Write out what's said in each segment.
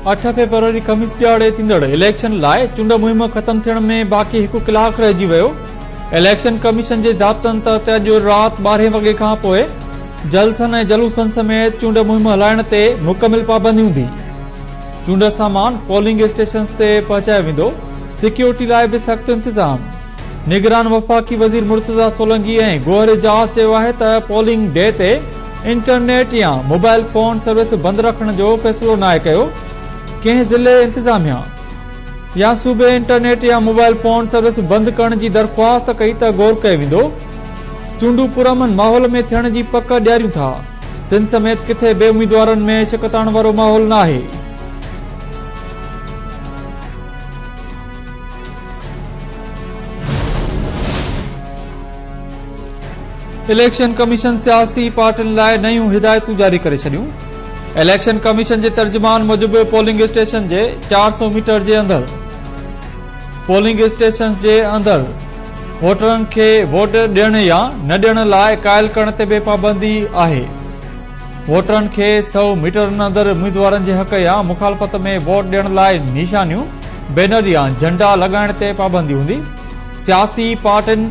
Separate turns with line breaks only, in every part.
8 فيبروري خميس ڏهاڙي ٿيندڙ اليڪشن لاء چونڊ مهم ختم ٿيڻ ۾ باقي هڪ ڪلاڪ رهجي ويو. اليڪشن ڪميشن جي ضابطن تحت اڄ رات ٻارهين وڳي کان پوء جلسن ۽ جلوسن سميت چونڊ مهم هلائڻ تي مڪمل پابندي هوندي. چونڊ سامان پولنگ اسٽيشنز تي پهچايو ويندو، سيڪيورٽي لاء به سخت انتظام. نگران وفاقي وزير مرتضيٰ سولنگي ۽ گوهر اعجاز چيو آهي ته پولنگ ڊي تي انٽرنيٽ يا موبائل فون سروس بند رکڻ جو فيصلو ناهي ڪيو، ڪنهن ضلعي انتظاميا يا صوبي انٽرنيٽ يا موبائل فون سروس بند ڪرڻ جي درخواست ڪئي ته غور ڪيو ويندو، چونڊون پرامن ماحول ۾ ٿيڻ جي پڪ ڏياريون ٿا، سنڌ سميت ڪٿي به اميدوارن ۾ ڇڪتاڻ وارو ماحول ناهي. اليڪشن ڪميشن سياسي پارٽين لاء نيون هدايتون جاري ڪري ڇڏيون. اليڪشن ڪميشن جي ترجمان موجب پولنگ اسٽيشن جي 400 ميٽر جي اندر پولنگ اسٽيشنز جي اندر ووٽرن کي ووٽ ڏيڻ يا نه ڏيڻ لاء قائل ڪرڻ تي به پابندي آهي. ووٽرن کي 100 ميٽرن اندر اميدوارن جي حق يا مخالفت ۾ ووٽ ڏيڻ لاء نشانيون، بينر يا جهنڊا لڳائڻ تي پابندي هوندي. سياسي پارٽين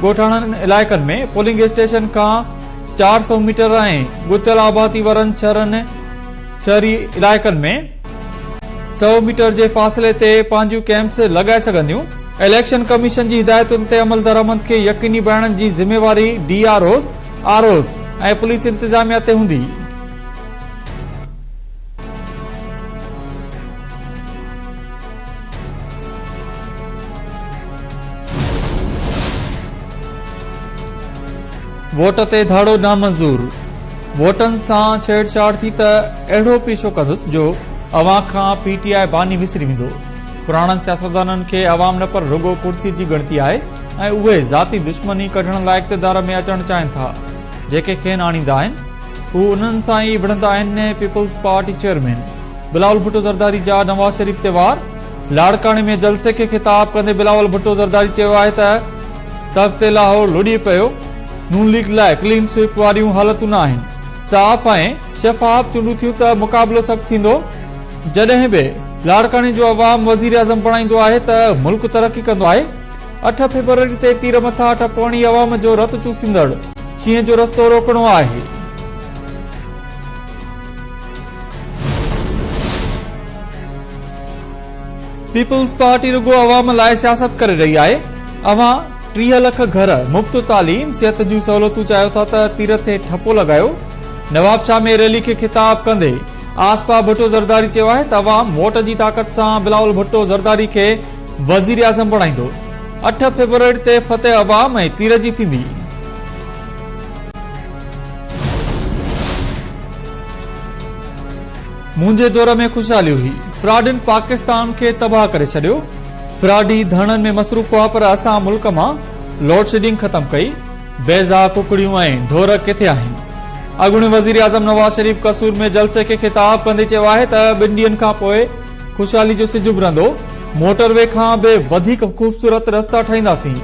ڳوٺاڻن علائقن ۾ پولنگ اسٽيشن کان 400 ميٽر ۽ ڳتيل آبادي وارن شهرن شهري علائقن ۾ 100 ميٽر جي فاصلي تي پنهنجيون ڪيمپس لڳائي سگهنديون. اليڪشن ڪميشن جي هدايتن تي عملدرآمد کي يقيني بڻائڻ جي ذميواري D R Os, R Os ۽ police انتظاميا تي هوندي. ووٽ تي ڌاڙو نامنظور، ووٽن سان ڇيڙڇاڙ ٿي ته اهڙو پيشو ڪندس جو اوهان کان پي ٽي آء باني وسري ويندو، پراڻن سياستدانن کي عوام نه پر رڳو ڪرسي جي ڳڻتي آهي ۽ اهي ذاتي دشمني ڪڍڻ لاء اقتدار ۾ اچڻ چاهين ٿا، جيڪي کين آڻيندا آهن هو انهن سان ئي وڙهندا آهن، Peoples Party chairman Bilawal Bhutto Zardari جا نواز شريف تي وار، لاڙڪاڻي ۾ جلسي کي خطاب ڪندي بلاول ڀٽو زرداري چيو آهي ته تخت لاهور لڏي پيو، نون ليگ لاء ڪلين سوئپ واريون حالتون نه آهن، صاف ۽ شفاف چونڊون ٿيون ته مقابلو سخت ٿيندو، جڏهن به لاڙڪاڻي جو عوام وزيراعظم بڻائيندو آهي ته ملڪ ترقي ڪندو آهي، 8 فيبروري تي تير مٿان ٺپو هڻي عوام جو رت چوسيندڙ شينهن جو رستو روڪڻو آهي. پيپلز پارٽي رڳو عوام لاء سياست ڪري رهي آهي، اوهان 30 لک گهر، مفت تعليم، صحت جون سهولتون چاهيو ٿا ته تير تي ٺپو لڳايو، نوابشاهه ۾ ريلي کي خطاب ڪندي آصفه ڀٽو زرداري چيو آهي ته عوام ووٽ جي طاقت سان بلاول ڀٽو زرداري کي وزيراعظم بڻائيندو، 8 فيبروري تي فتح عوام ۽ تير جي ٿيندي. منهنجي دور ۾ خوشحالي هئي، فراڊين پاڪستان کي تباهه ڪري ڇڏيو، فراڊي ڌرڻن ۾ مصروف هئا پر اسان ملڪ مان لوڊشيڊنگ ختم ڪئي، بيضا، ڪڪڙيون ۽ ڍور ڪٿي آهن؟ اڳوڻي وزيراعظم نواز شريف قصور ۾ جلسي کي خطاب ڪندي چيو آهي ته ٻن ڏينهن کانپوء خوشحالي جو سج اڀرندو، موٽر وي کان به وڌيڪ خوبصورت رستا ٺاهينداسين.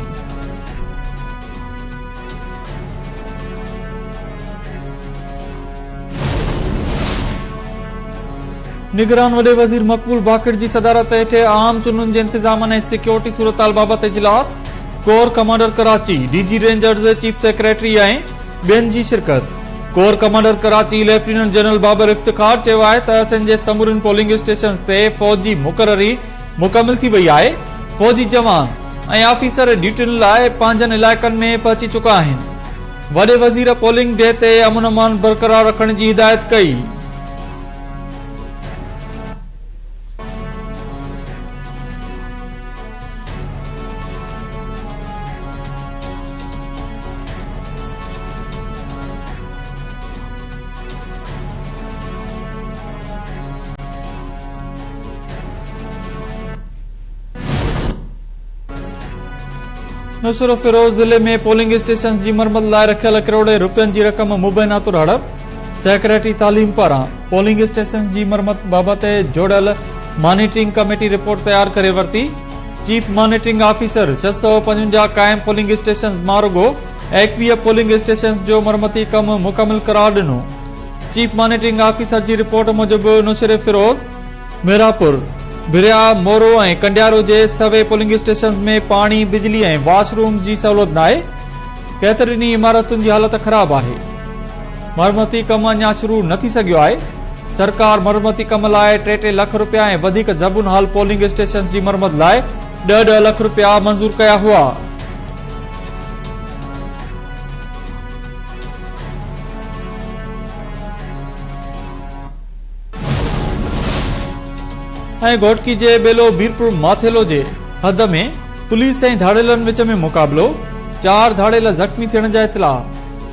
نگران وڏي وزير مقبول باقر جي صدارت هيٺ عام چونڊن جي انتظامن ۽ سيڪيورٽي صورتحال بابت اجلاس، corps commander Karachi, D G rangers, chief secretary ۽ ٻين جي شرڪت. Corps commander Karachi lieutenant general Babar Iftikhar چيو آهي ته سنڌ جي سمورين پولنگ اسٽيشنز تي فوجي مقرري مڪمل ٿي وئي آهي، فوجي جوان ۽ آفيسر ڊيوٽين لاء پنهنجن علائقن ۾ پهچي چڪا آهن. وڏي وزير پولنگ ڊي تي امن امان برقرار رکڻ جي هدايت ڪئي. نوشهروفيروز ضلعي ۾ پولنگ اسٽيشنز جي مرمت لاء رکيل ڪروڙين رپين جي رقم مبينا طور هڙپ، سيڪريٽري تعليم پاران پولنگ اسٽيشنز جي مرمت بابت جوڙيل مانيٽرنگ ڪميٽي رپورٽ تيار ڪري ورتي، چيف مانيٽرنگ آفيسر 655 قائم پولنگ اسٽيشنز مان رڳو 21 پولنگ اسٽيشنز جو مرمتي ڪم مڪمل قرار ڏنو، چيف مانيٽرنگ آفيسر جي رپورٽ موجب نوشهروفيروز. محرابپور، ڀريا، مورو ۽ ڪنڊيارو جي سوين پولنگ اسٽيشنز ۾ پاڻي، بجلي ۽ واش رومز جي سهولت ناهي، ڪيترين ئي عمارتن جي حالت خراب آهي، مرمتي ڪم اڃا شروع نه ٿي سگهيو آهي، سرڪار مرمتي ڪم لاء ٽي ٽي لک رپيا ۽ وڌيڪ زبون حال پولنگ اسٽيشنز جي مرمت لاء ڏهه ڏهه لک رپيا منظور ڪيا هئا. ۽ گهوٽڪي جي ٻيلو ميرپور ماٿيلو جي حد ۾ پوليس ۽ ڌاڙيلن وچ ۾ مقابلو، چار ڌاڙيل زخمي ٿيڻ جا اطلاع،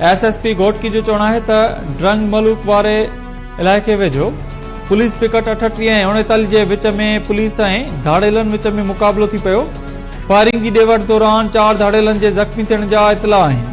ايس ايس پي گهوٽڪي جو چوڻ آهي ته ڊرنگ ملوڪ واري علائقي ويجهو پوليس پڪٽ 38 ۽ 39 جي وچ ۾ پوليس ۽ ڌاڙيلن وچ ۾ مقابلو ٿي پيو، فائرنگ جي ڏي وٺ دوران چار ڌاڙيلن جي زخمي ٿيڻ جا اطلاع آهن.